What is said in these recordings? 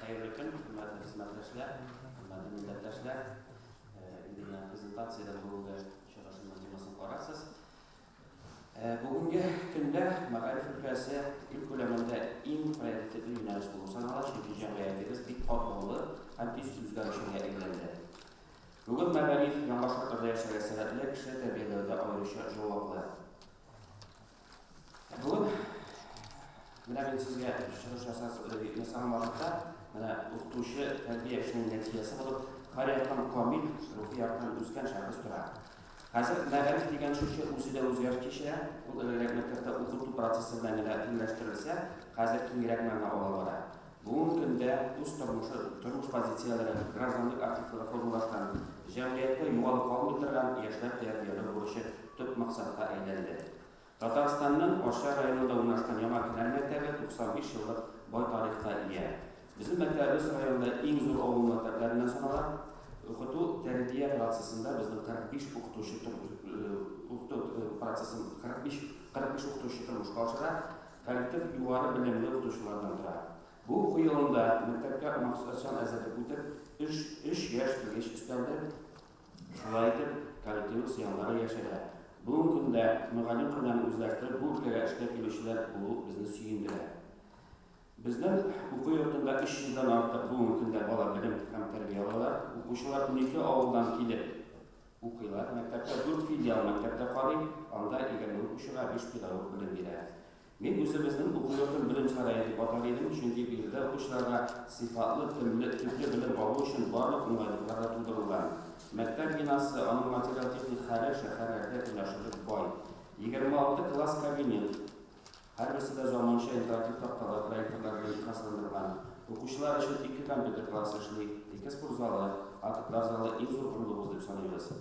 Хәерле көн, хөрмәтле хезмәттәшләр, хөрмәтле милләттәшләр. Инде менә презентациядә бүгенге чыгышымның темасын карарсыз. Бүгенге көндә мәгариф өлкәсе ил күләмендә иң приоритетлы юнәлеш булып санала, чөнки җәмгыятебез бик катлаулы һәм тиз үзгәрүчәнгә әйләнде. Бүген мәгариф яңа шартларда яшәргә сәләтле кеше тәрбияләүдә аеруча җаваплы. Бүген менә мин сезгә чыгыш ясаган вакытта менә укытучы тәрбия эшенең нәтиҗәсе булып һәр яктан камил, рухи яктан үскән шәхес тора. Хәзер мәгариф дигән төшенчә үзе дә үзгәреш кичерә. Ул элегрәк мәктәптә укыту процессы белән генә тиңләштерелсә, хәзер киңрәк мәгънә ала бара. Бүгенге көндә үз тормышы, тормыш позицияләре, гражданлык активлыгы формалашкан, җәмгыятьтә югалып калмый торган яшьләр тәрбияләү бурычы төп максатка әйләнде. Татарстанның Арча районында урнашкан Яңа Кенәр мәктәбе 95 еллык бай тарихка ия. Безнең мәктәбебез районда иң зур авыл мәктәпләреннән санала. Укыту тәрбия процессында безнең 45 укытучы укыту процессын 45 45 укытучы тормышка ашыра. Коллектив югары белемле укытучылардан тора. Бу уку елында мәктәпкә максатчан әзерлек үтеп, өч өч яшь белгеч өстәлде. Шулай итеп, коллективыбыз зыяннары яшерә. Бүгенге көндә мөгаллим һөнәрен үзләштереп, бу өлкәгә эшкә килүчеләр булу безне сөендерә. Безнең уку йортында 300 дән артык бүгенге көндә бала белем һәм тәрбия алалар. Укучылар 12 авылдан килеп укыйлар. Мәктәптә дүрт филиал мәктәптә карый, анда 20 укучыга биш педагог белем бирә. Мин үзебезнең уку йортын белем сарае дип атар идем, чөнки биредә укучыларга сыйфатлы, төмле, төпле белем алу өчен барлык уңайлыклар да тудырылган. Мәктәп бинасы, аның материал-техник хәле шәһәрләрдә көнләшерлек бай. 26 класс-кабинет, һәрберсе дә заманча интерактив такталар, проекторлар белән җиһазландырылган. Укучылар өчен ике компьютер классы эшли, ике спорт залы, актлар залы иң зур горурлыгыбыз дип саныйбыз.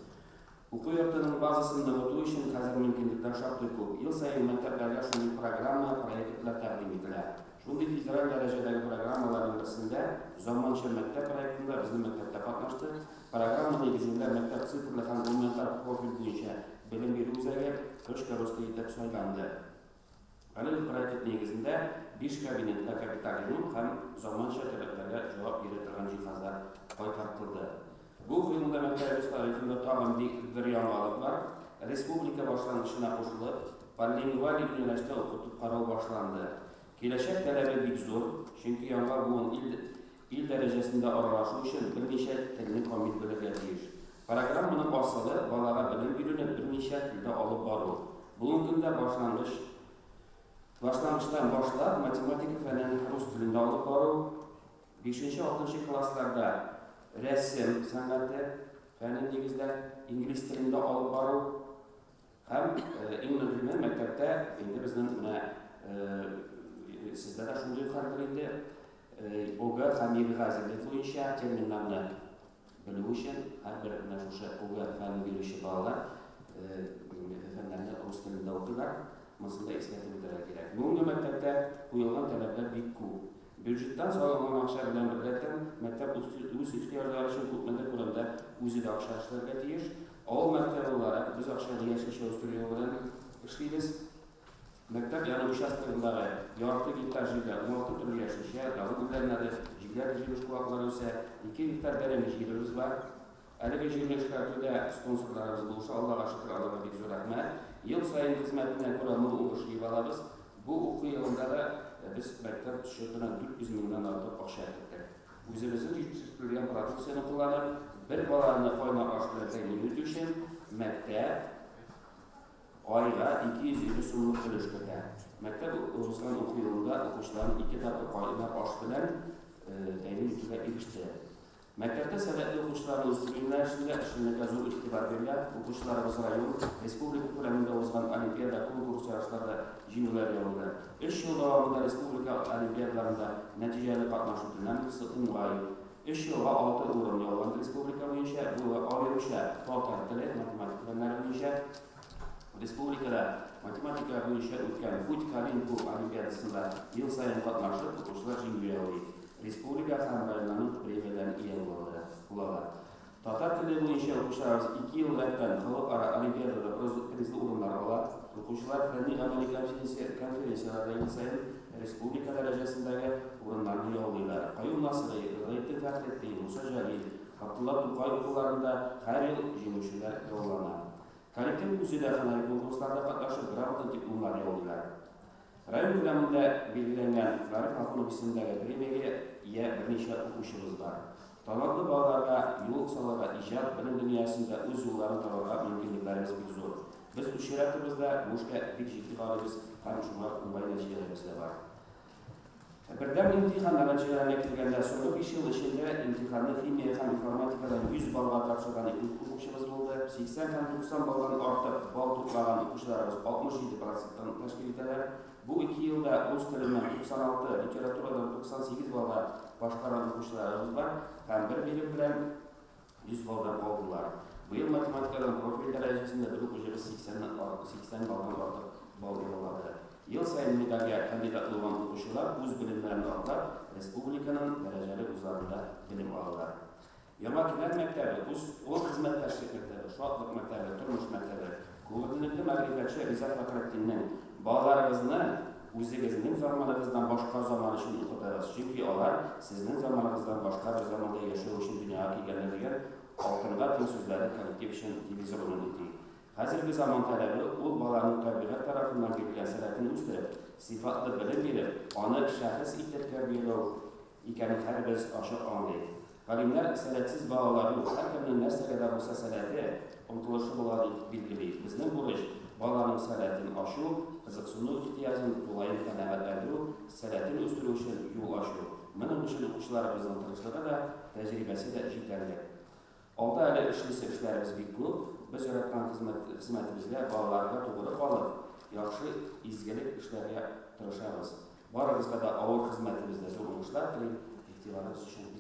Уку йортының базасын ныгыту өчен хәзер мөмкинлекләр шактый күп. Ел саен мәктәпләргә шундый программа, проектлар тәкъдим ителә. Шундый федераль дәрәҗәдәге программаларның берсендә, Заманча мәктәп проектында безнең мәктәп тә катнашты. Программа нигезендә мәктәп цифрлы һәм гуманитар профиль буенча белем бирү үзәге, Точка роста итеп сайланды. Әлеге проект нигезендә биш кабинетта капиталь ремонт һәм заманча таләпләргә җавап бирә торган җиһазлар кайтартылды. Бу уку елында мәктәбебез тарихында тагын бер яңалык бар, республика башлангычына кушылып, полилингваль юнәлештә укытып карау башланды. Киләчәк таләбе бик зур, чөнки яңа буын ил Ил дәрәҗәсендә аралашу өчен берничә телне камил белергә тиеш. Программаның асылы, балага белем бирүне берничә телдә алып бару. Бүгенге көндә башлангыч башлангычтан башлап математика фәнен рус телендә алып бару, бишенче-алтынчы классларда рәсем сәнгате фәнен нигездә инглиз телендә алып бару, Һәм иң мөһиме, мәктәптә инде безнең менә сездә дә шундый ук хәлдер инде, ОГЭ һәм ЕГЭга әзерлек буенча терминнарны белү өчен һәрбер менә шушы ОГЭ фәнен бирүче балалар фәннәрне рус телендә укыйлар. Монысын да искәртеп үтәргә кирәк. Бүгенге мәктәптә куелган таләпләр бик күп. Бюджеттан салынган акча белән беррәттән, мәктәп үз ихтыяҗлары өчен күпмедер күләмдә үзе дә акча эшләргә тиеш. Авыл мәктәбе буларак, без акчаны яшелчә үстерү юлы белән эшлибез. Мәктәп яны участогындагы ярты гектар җирдә 16 төрле яшелчә, дару гөлләннәре, җиләк-җимеш куаклары үсә. Ике гектар бәрәңге җиребез бар. Әлеге җирне эшкәртүдә спонсорларыбыз булыша, Аллага шөкер, аларга бик зур рәхмәт. Ел саен хезмәтенә күрә мул уңыш җыеп алабыз. Бу уку елында да без мәктәп счетына 400 меңнән артык акча керттек. Үзебезнең җитештерелгән продукцияне кулланып, бер баланы кайнар аш белән тәэмин итү өчен мәктәп айга 250 сумлык өлеш кертә. Мәктәп узган уку елында укучыларын ике тапкыр кайнар аш белән тәэмин итүгә иреште. Мәктәптә сәләтле укучыларны үстерү юнәлешендә эшчәнлеккә зур игътибар бирелә. Укучыларыбыз район, республика күләмендә узган олимпиада, конкурс, ярышларда җиңүләр яулады. Өч ел дәвамында республика олимпиадаларында нәтиҗәле катнашу динамикасы уңай. Өч елга алты урын яуланды республика буенча, бу аеруча татар теле, математика фәннәре буенча. Республикада математика буенча үткән Путь к Олимпу олимпиадасында ел саен катнашып, укучылар җиңү яулый. Республика һәм районнарның премияләрен ия булалар. Татар теле буенча укучыларыбыз ике ел рәттән халыкара олимпиадада призлы урыннар ала. Укучылар фәнни-гамәли конференцияләрдә ел саен республика дәрәҗәсендәге урыннарны яулыйлар. Каюм Насыйри, Гыйләҗетдин Фәхретдин, Муса Җәлил, Габдулла Тукай укуларында һәр ел җиңүчеләр яулана. Коллектив үзе дә һөнәри конкурсларда катнашып, грамота, дипломнар яулыйлар. Район күләмендә билгеләнгән Гариф Ахунов исемендәге премиягә ия берничә укучыбыз бар. Талантлы балаларга юл салырга, иҗат, белем дөньясында үз юлларын табарга мөмкинлекләребез бик зур. Без үз чиратыбызда бу эшкә бик җитди карыйбыз һәм шуңа уңай нәтиҗәләребез дә бар. Бердәм имтиханнар нәтиҗәләренә килгәндә, соңгы биш ел эчендә имтиханны химия һәм информатикадан 100 баллга тапшырган ике укучыбыз булды. 80 һәм 90 баллдан артык балл туплаган укучыларыбыз 67 проценттан тәшкил итәләр. Бу ике елда рус теленнән 96, литературадан 98 баллга башкарган укучыларыбыз бар һәм бер бирем белән 100 баллдан алдылар. Быел математикадан профиль дәрәҗәсендә бер укучыбыз 80 баллдан артык балл яулады. Ел саен медальгә кандидат булган укучылар үз белемнәрен аклап, республиканың дәрәҗәле вузларында белем алалар. Яңа Кенәр мәктәбе, үз ул хезмәттәшлек мәктәбе, шатлык мәктәбе, тормыш мәктәбе. Күренекле мәгърифәтче Риза Фәхретдиннең, Балаларыгызны үзегезнең заманыгыздан башка заман өчен укытыгыз, чөнки алар сезнең заманыгыздан башка бер заманда яшәү өчен дөньяга килгәннәр дигән алтынга тиң сүзләре коллектив өчен девиз ролен үти. Хәзерге заман таләбе ул баланың табигать тарафыннан бирелгән сәләтен үстереп, сыйфатлы белем биреп, аны шәхес итеп тәрбияләү икәнен һәрберебез ачык аңлый. Галимнәр, сәләтсез балалар юк, һәркемнең нәрсәгә дә булса сәләте, омтылышы була дип билгели. Безнең бурыч, баланың сәләтен ачу, кызыксыну ихтыяҗын тулаем канәгатьләндерү, сәләтен үстерү өчен юл ачу. Моның өчен укучыларыбызның тырышлыгы да, тәҗрибәсе дә җитәрлек. Алда әле эшлисе эшләребез бик күп. Без яраткан хезмәт, хезмәтебезгә, балаларга тугры калып, яхшы, изгелек эшләргә тырышабыз. Барыгызга да авыр хезмәтебездә зур уңышлар телим. Игътибарыгыз өчен.